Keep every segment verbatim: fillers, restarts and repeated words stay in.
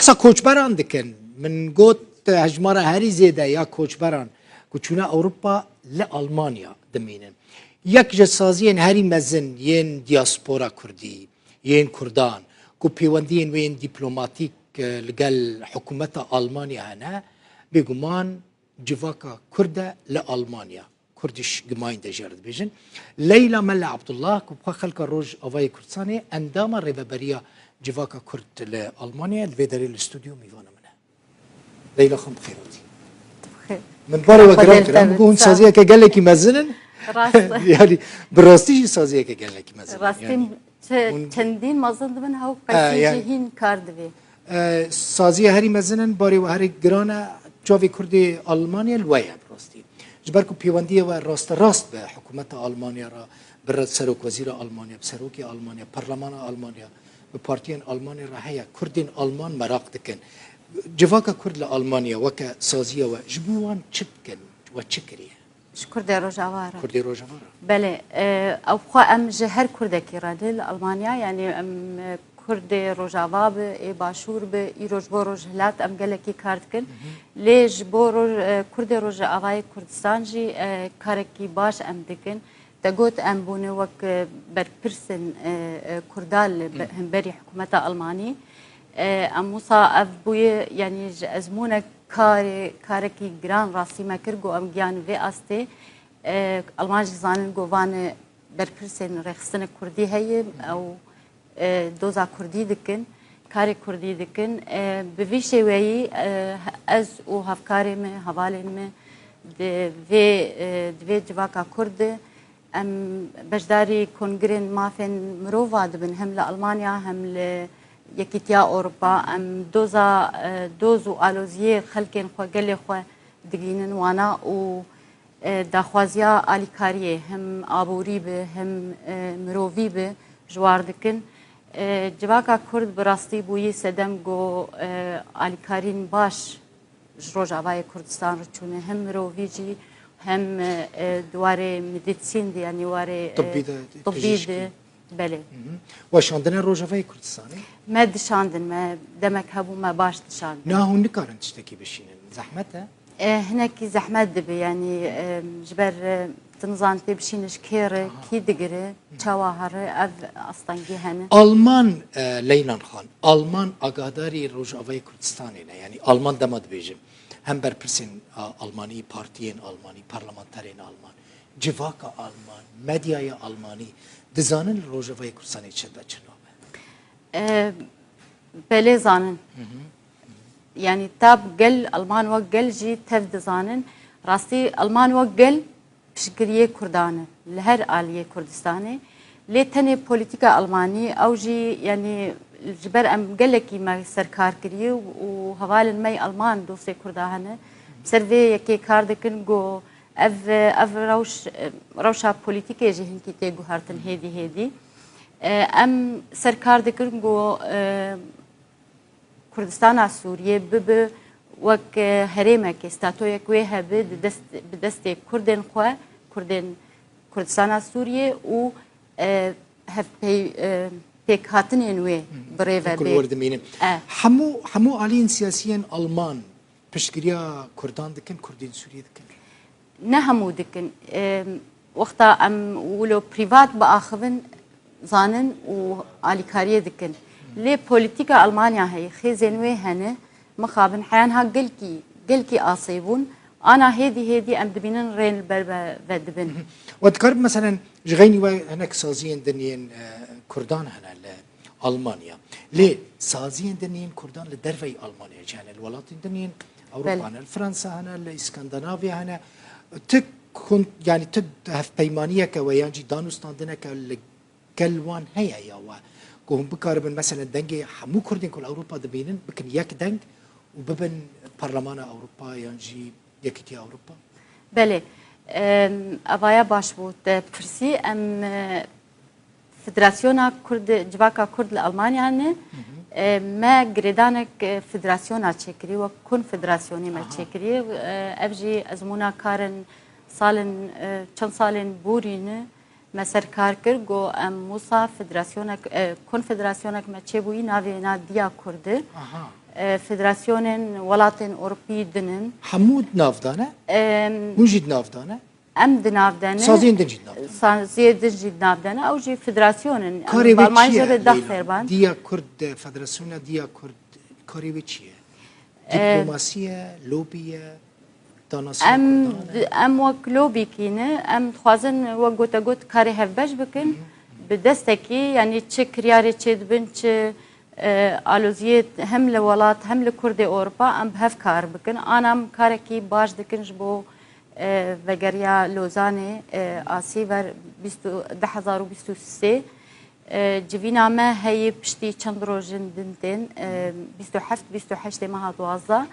Qisa koçberan dikin. Min got hejmara herî zêde ya koçberan ku çûne Ewropa li Almanya dimînin. Yek ji saziyên herî mezin yên diaspora kurdî, yên kurdan, ku pêwendiyên wê yên dîplomatîk, e, li gel hikûmeta Almanya hene, bêguman civaka kurd e li Almanya. Kurdish Gemeinde jê re dibêjin. Leyla Mele Abdullah, ku bi xwe xelka Rojavayê Kurdistanê endama Rêveberiya Civaka Kurd li Almanya ye, di vê derê li stûdyo mîvana min e. Leyla xan, bi xêr hatî. Xêr. Min barê we Xwedê giran li kir, te em bi, bûn sağ ol. Saziyeke gelekî mezin in. Rast. Yani bi rastî jî saziyeke gelekî mezin in. Rastî yani. Çi hûn çendîn mezin dibin, hew, e, qeysî yani, jî hîn kar divê. E, saziya herî mezin in, barê we herî giran e, çavê Kurdê Almanya li we ye bi rastî. Ji ber ku pêwendiyê we rasterast bi hikûmeta Almanya re, bi re-, serokwezîra Almanya, bi serokê Almanya, parlemana Almanya, bi partiyên Almanya re heye, Kurdên Alman meraq dikin. Civaka Kurd li Almanya weke saziya we, ji bo wan çi dikin? We çi kiriye? Ji Kurdê Rojava re. Kurdê Rojava re. Belê, e, ew xwe em ji her Kurdekî re ne li Almanya, yanî em, e, Kurdê Rojava bi, ê Başûr bi, îro ji bo Rojhilat em gelekî kar dikin. Hı hı. Lê ji bo Roj-, e, Kurdê Rojavayê Kurdistan jî, e, karekî baş em dikin. Te got em bûne wek, e, berpirsên, e, e, Kurda li be-, Hı. hemberî hikûmeta Almanî. E, em wisa ev bûye, yanî ji ezmûnek karê, karekî giran rastî me kir, ku em giyan vê astê. E, Alman jî zanin ku van berpirsên rêxistinê kurdî heye, ew, e, doza kurdî dikin, karê kurdî dikin. E, bi vî şêweyî, e, ez û hevkarê me, hevalên me di vê, e, di vê civaka kurd de em beşdarî kongirên mafên mirova dibin, hem li Almanya hem li Yekîtiya Ewropa. Em doza, e, doz û aloziyê xelkên xwe, gelê xwe digihînin wana û, e, daxwaziya alîkariyê, hem aborî bi, hem, e, mirovî bi, ji war dikin. E, civaka Kurd bi rastî bûyî sedem ku, e, alîkarîn baş ji Rojavayê Kurdistan re çûne, hem mirovî jî, hem, e, di warê medîsîn de, yanî warê, e, Tibbî de, tibbî pijîşkî. De. Belê. Hı hı. We şandine Rojavayê Kurdistanê? Me dişandin, me demek hebû, me baş dişandin. Niha hûn nikarin tiştekî bişînin, zehmet e? E, hinekî zehmet dibe, yanî, e, ji ber, e, tu nizan tê bişîne ji kê re, Aha. kî digire, Hı. çawa here, ev astengî hene. Alman, e, Leylan Xan, Alman agadarî Rojavayê Kurdistanê ne, yanî Alman dema dibêjim, hem berpirsên, a, Almanî, partiyên Almanî, parlamenterên Alman, civaka Alman, medyaya Almanî dizanin li Rojavayê Kurdistanê çi dibe, çi nabe? E, belê zanin. Hı hı. Yanî tab gel, Alman wek gel jî tev dizanin. Rastî Alman wek gel piştgiriyê Kurdan e li her aliyê Kurdistanê. Lê tenê polîtîka Almanî, ew jî, yanî ji ber em gelekî me serkar kiriye û hevalên me yê Alman dostê Kurda hene. Ser vê yekê kar dikin ku ev, ev rewş, rewşa polîtîkê jî hinkî tê guhertin hêdî hêdî. E, em serkar dikin ku, e, Kurdistana Sûriyê bibe wek, e, herêmekê, statoyek wê hebe di dest, bi destê Kurdên xwe, Kurdên Kurdistana Sûriyê û, e, hevpey-, e, pêkhatinên wê Hı, bi rê ve wek bê. Li wir dimînim. E. Hemû, hemû aliyên siyasiyên Alman piştgiriya Kurdan dikin, Kurdên Sûriyê dikin? Ne hemû dikin. Em, wexta em wilo prîvat biaxivin, zanin û alîkariyê dikin. Lê polîtîka Almanya heye, xêzên wê hene, mixabin heyan ha gelkî, gelkî asê bûn. Ana hêdî hêdî em dibînin rên li ber ve, ve dibin. Hı hı. We dikaribin, meselen, ji xeynî we hinek saziyên din yên, e, Kurdan hene li Almanya. Lê saziyên din yên Kurdan li derveyî Almanya jî hene, li welatên din yên Ewropa Belê. hene, li Fransa hene, li Îskandinavya hene. Tu kon-, yani tu hevpeymaniyeke we yan jî danûstandineke li gel wan heye ya we ku hûn bikaribin, meselen, dengê hemû Kurdên ku li Ewropa dibînin bikin yek deng û bibin Parlemana Ewropa yan jî Yekîtiya Ewropa? Belê. Em, evaya baş bû te pirsî. Em, e, Federasyona Kurd, Civaka Kurd li Almanya ne. Hı hı. E, me girêdanek, e, federasyona çêkirî, wek konfederasyonê me Aha. çêkirî. E, ev jî ezmûna karin salên, e, çend salên borî ne. Me ser kar kir, got, em wisa federasyonek, e, konfederasyonek me çêbûyî, navê na Diya Kurdi. Aha. E, federasyonên welatên Ewropî din in. Hemû di nav de ne? Em, Hûn jî di nav de ne? Em di nav de ne. Saziyên din jî di nav de ne? Saziyê din jî di nav de ne. Ew jî federasyon in. Em Karê bi wê Almanyê çi ye? jî re Leyla? daxêr ban. Diya Kurd, e, Federasyona Diya Kurd karê wê çi ye? E, Diplomasi ye, lobî ye, danasîna Em Kurdan di- e? em wek lobîkî ne, em dixwazin wek gotegot karê hevbeş bikin. Bi destekî, yanî çi kiryarê çêdibin, çi e, aloziyê hem li welat hem li Kurdê Ewropa em bi hev kar bikin. Ana em karekî baş dikin ji bo e, vegeriya Lozanê e, asî ver bîst û- du hezar û bîst û sê. E, civîna me heye piştî çend rojên din tên, e, bîst û heft, bîst û heştê meha duwazdeh.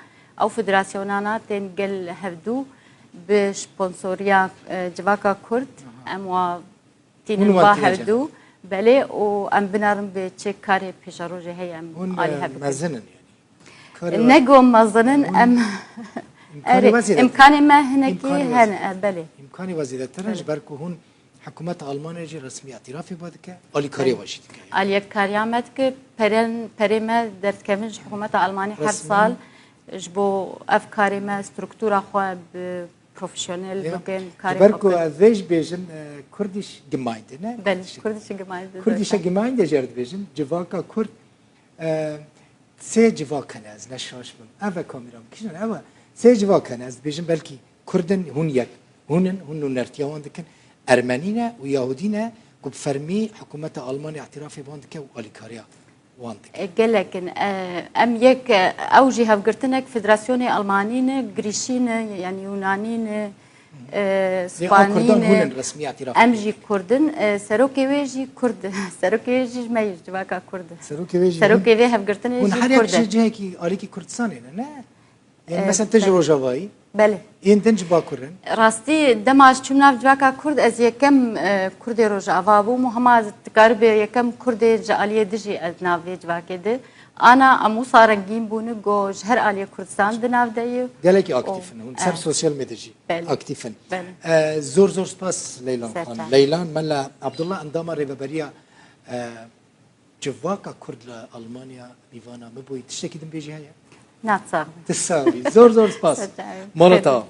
Ew federasyonana tên gel hevdû bi sponsoriya e, civaka Kurd. Em wa tînin Hûn ba wan tîne hevdû. Belê û em binerin bi çi karê pêşerojê heye em Hûn alî e, hev bikin. mezin in yanî. Karê Ne go mezin in em Îmkanê erê, we zêdetir. Îmkanê me hinekî Îmkanê we hene, zêdetir. e, belê. Îmkanê we zêdetir in, ji ber ku hûn hikûmeta Almanyayê jî resmî îtirafê we dike, alîkariya we jî dike. Aliyekariya me dike, peren, perê me derdikevin ji hikûmeta Almanî her Resmî. Sal ji bo ev karê me, struktura xwe bi profesyonel Ya, bikin, ji karê ber xwe ku bikin. ez vê jî bêjim, e, Kurdîş Gemeinde ne? Belê, Kurdische Gemeinde. Kurdische Gemeinde jî ez dibêjim, civaka Kurd, e, sê civak hene, ez ne şaş bim. Ev e kamera bikişin, ev e. Sê civak hene, ez dibêjim belkî Kurd in, hûn yek, hûn in, hûn nûnertiya wan dikin. Ermenî ne û Yahudî ne ku bi fermî hikûmeta Almanya îtirafê wan dike û alîkariya wan dike. E, gelek in. E, em yek, e, ew jî hevgirtinek federasyonê Almanî ne, girîşî ne, yanî Yunanî ne, e, Lê ew Spanî Kurdan hûn ne. in resmî îtiraf Em dikin. Jî Kurd in. E, serokê wê jî Kurd. Serokê wê jî ji me yî, civaka Kurd. Serokê wê jî Serokê hûn- vê hevgirtinê Hûn jî her yek Kurd ji e. cihekî alîkî Kurdistanê ne, ne? Yanî E, mesela te ji belê. Rojavayî, Belê. yên din ji Bakur in. Rastî dema ez çûm nav civaka Kurd, ez yekem e, Kurdê Rojava bûm û hema ez dikaribê yekem Kurdê ji aliyê dijî ez nav vê civakê de. Ana em wisa rengîn bûne go ji her aliyê Kurdistan di nav de ye. Gelekî O, aktif in. Hûn ser evet. sosyal medya jî Belê. aktif in. Belê. E, zor zor spas Leylan Ser Xan. çav. Leylan Mela Abdullah endama rêveberiya e, civaka Kurd li Almanya mîvana min bûyî. Tiştekî din bêjî heye? Na sax. Tu sax bî. Zor zor spas. Ser çav. Mala Ser te çav. ava.